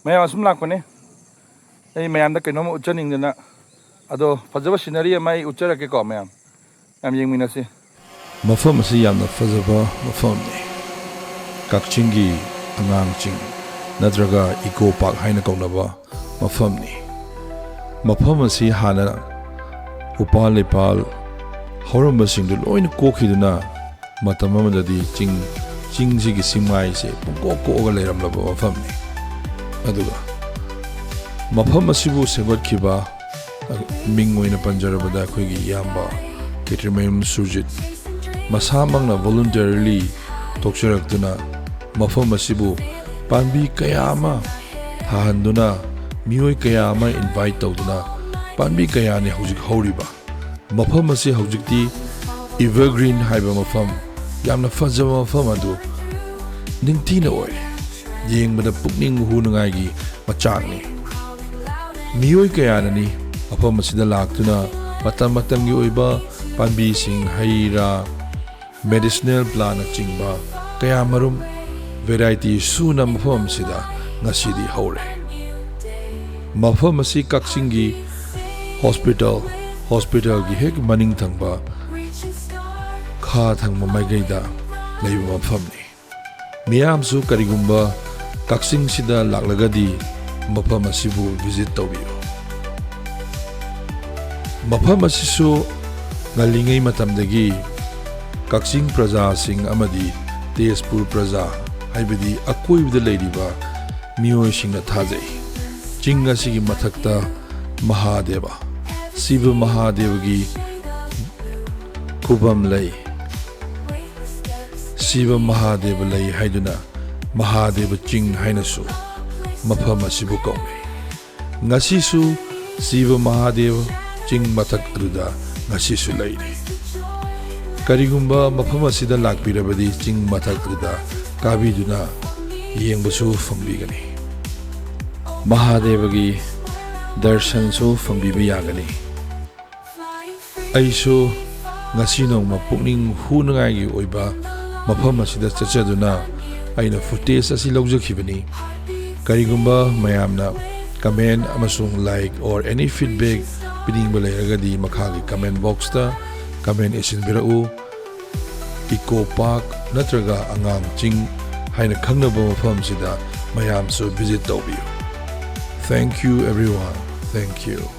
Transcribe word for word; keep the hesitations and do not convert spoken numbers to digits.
ꯃꯌꯥꯝ ꯑꯁꯨꯝ ꯂꯥꯛꯄꯅꯦ꯫ ꯑꯩ ꯃꯌꯥꯝꯗ ꯀꯩꯅꯣꯝꯃ ꯎꯠꯆꯅꯤꯡꯗꯅ꯫ ꯑꯗꯣ ꯐꯖꯕ ꯁꯤꯅꯔꯤ ꯑꯃ ꯑꯩ ꯎꯠꯆꯔꯛꯀꯦꯀꯣ, ꯃꯌꯥꯝ꯫ ꯌꯥꯝ ꯌꯦꯡꯃꯤꯟꯅꯁꯤ꯫ ꯃꯐꯝ ꯑꯁꯤ ꯌꯥꯝꯅ ꯐꯖꯕ ꯃꯐꯝꯅꯤ꯫ ꯀꯛꯆꯤꯡꯒꯤ ꯑꯉꯥꯡꯁꯤꯡ ꯅꯠꯇ꯭ꯔꯒ ꯏꯀꯣ ꯄꯥꯔꯛ ꯍꯥꯏꯅ ꯀꯧꯅꯕ ꯃꯐꯝꯅꯤ꯫ ꯃꯐꯝ ꯑꯁꯤ ꯍꯥꯟꯅ ꯎꯄꯥꯜ ꯂꯩꯄꯥꯜ ꯍꯧꯔꯝꯕꯁꯤꯡꯗꯨ ꯂꯣꯏꯅ ꯀꯣꯛꯈꯤꯗꯨꯅ ꯃꯇꯝ ꯑꯃꯗꯗꯤ ꯆꯤꯡ, ꯆꯤꯡꯁꯤꯒꯤ ꯆꯤꯡꯃꯥꯏꯁꯦ ꯄꯨꯡꯀꯣꯛ ꯀꯣꯛꯑꯒ ꯂꯩꯔꯝꯂꯕ ꯃꯐꯝꯅꯤ꯫ ꯑꯗꯨꯒ ꯃꯐꯝ ꯑꯁꯤꯕꯨ ꯁꯦꯝꯒꯠꯈꯤꯕ ꯃꯤꯡ ꯑꯣꯏꯅ ꯄꯟꯖꯔꯕꯗ ꯑꯩꯈꯣꯏꯒꯤ ꯏꯌꯥꯝꯕ ꯈꯦꯇ꯭ꯔꯤꯃꯌꯨꯝ ꯁꯨꯔꯖꯤꯠ ꯃꯁꯥꯃꯛꯅ voluntarily ꯊꯣꯛꯆꯔꯛꯇꯨꯅ ꯃꯐꯝ ꯑꯁꯤꯕꯨ ꯄꯥꯝꯕꯤ ꯀꯌꯥ ꯑꯃ ꯊꯥꯍꯟꯗꯨꯅ, ꯃꯤꯑꯣꯏ ꯀꯌꯥ ꯑꯃ invite ꯇꯧꯗꯨꯅ ꯄꯥꯝꯕꯤ ꯀꯌꯥꯅꯤ ꯍꯧꯖꯤꯛ ꯍꯧꯔꯤꯕ꯫ ꯃꯐꯝ ꯑꯁꯤ ꯍꯧꯖꯤꯛꯇꯤ Evergreen ꯍꯥꯏꯕ ꯃꯐꯝ, ꯌꯥꯝꯅ ꯐꯖꯕ ꯃꯐꯝ ꯑꯗꯨ ꯅꯤꯡꯊꯤꯅ ꯑꯣꯏꯔꯦ꯫ ꯌꯦꯡꯕꯗ ꯄꯨꯛꯅꯤꯡ ꯍꯨꯅꯉꯥꯏꯒꯤ ꯃꯆꯥꯛꯅꯤ꯫ ꯃꯤꯑꯣꯏ ꯀꯌꯥꯅꯅꯤ ꯃꯐꯝ ꯑꯁꯤꯗ ꯂꯥꯛꯇꯨꯅ ꯃꯇꯝ ꯃꯇꯝꯒꯤ ꯑꯣꯏꯕ ꯄꯥꯝꯕꯤꯁꯤꯡ, ꯍꯩ ꯔꯥ, medicinal plantꯅꯆꯤꯡꯕ ꯀꯌꯥꯃꯔꯨꯝ variety ꯁꯨꯅ ꯃꯐꯝ ꯑꯁꯤꯗ ꯉꯁꯤꯗꯤ ꯍꯧꯔꯦ꯫ ꯃꯐꯝ ꯑꯁꯤ ꯀꯛꯆꯤꯡꯒꯤ hospital, hospitalꯒꯤ ꯍꯦꯛ ꯃꯅꯤꯡ ꯊꯪꯕ ꯈꯥ ꯊꯪꯕ ꯃꯥꯏꯀꯩꯗ ꯂꯩꯕ ꯃꯐꯝꯅꯤ꯫ ꯃꯤꯌꯥꯝꯁꯨ ꯀꯔꯤꯒꯨꯝꯕ ꯀꯛꯆꯤꯡꯁꯤꯗ ꯂꯥꯛꯂꯒꯗꯤ ꯃꯐꯝ ꯑꯁꯤꯕꯨ visit ꯇꯧꯕꯤꯌꯨ꯫ ꯃꯐꯝ ꯑꯁꯤꯁꯨ ꯉꯜꯂꯤꯉꯩ ꯃꯇꯝꯗꯒꯤ ꯀꯛꯆꯤꯡ ꯄ꯭ꯔꯖꯥꯁꯤꯡ ꯑꯃꯗꯤ ꯇꯦꯖꯄꯨꯔ ꯄ꯭ꯔꯖꯥ, ꯍꯥꯏꯕꯗꯤ ꯑꯀꯣꯏꯕꯗ ꯂꯩꯔꯤꯕ ꯃꯤꯑꯣꯏꯁꯤꯡꯅ ꯊꯥꯖꯩ꯫ ꯆꯤꯡ ꯑꯁꯤꯒꯤ ꯃꯊꯛꯇ ꯃꯍꯥꯗꯦꯕ, ꯁꯤꯕ ꯃꯍꯥꯗꯦꯕꯒꯤ ꯈꯨꯕꯝ ꯂꯩ꯫ ꯁꯤꯕ ꯃꯍꯥꯗꯦꯕ ꯂꯩ ꯍꯥꯏꯗꯨꯅ ꯃꯍꯥꯗꯦꯕ ꯆꯤꯡ ꯍꯥꯏꯅꯁꯨ ꯃꯐꯝ ꯑꯁꯤꯕꯨ ꯀꯧꯅꯩ꯫ ꯉꯁꯤꯁꯨ ꯁꯤꯕ ꯃꯍꯥꯗꯦꯕ ꯆꯤꯡ ꯃꯊꯛ ꯑꯗꯨꯗ ꯉꯁꯤꯁꯨ ꯂꯩꯔꯤ꯫ ꯀꯔꯤꯒꯨꯝꯕ ꯃꯐꯝ ꯑꯁꯤꯗ ꯂꯥꯛꯄꯤꯔꯕꯗꯤ ꯆꯤꯡ ꯃꯊꯛ ꯑꯗꯨꯗ ꯀꯥꯕꯤꯗꯨꯅ ꯌꯦꯡꯕꯁꯨ ꯐꯪꯕꯤꯒꯅꯤ꯫ ꯃꯍꯥꯗꯦꯕꯒꯤ ꯗꯔꯁꯟꯁꯨ ꯐꯪꯕꯤꯕ ꯌꯥꯒꯅꯤ꯫ ꯑꯩꯁꯨ ꯉꯁꯤ ꯅꯣꯡꯃ ꯄꯨꯛꯅꯤꯡ ꯍꯨꯅꯉꯥꯏꯒꯤ ꯑꯣꯏꯕ ꯃꯐꯝ ꯑꯁꯤꯗ ꯆꯠꯆꯗꯨꯅ ꯑꯩꯅ footage ꯑꯁꯤ ꯂꯧꯖꯈꯤꯕꯅꯤ꯫ ꯀꯔꯤꯒꯨꯝꯕ ꯃꯌꯥꯝꯅ comment ꯑꯃꯁꯨꯡ like or any feedback ꯄꯤꯅꯤꯡꯕ ꯂꯩꯔꯒꯗꯤ ꯃꯈꯥꯒꯤ comment boxꯇ comment ꯏꯁꯤꯟꯕꯤꯔꯛꯎ꯫ Eco Park ꯅꯠꯇ꯭ꯔꯒ ꯑꯉꯥꯡ ꯆꯤꯡ ꯍꯥꯏꯅ ꯈꯪꯅꯕ ꯃꯐꯝꯁꯤꯗ ꯃꯌꯥꯝꯁꯨ visit ꯇꯧꯕꯤꯌꯨ꯫ Thank you everyone. Thank you.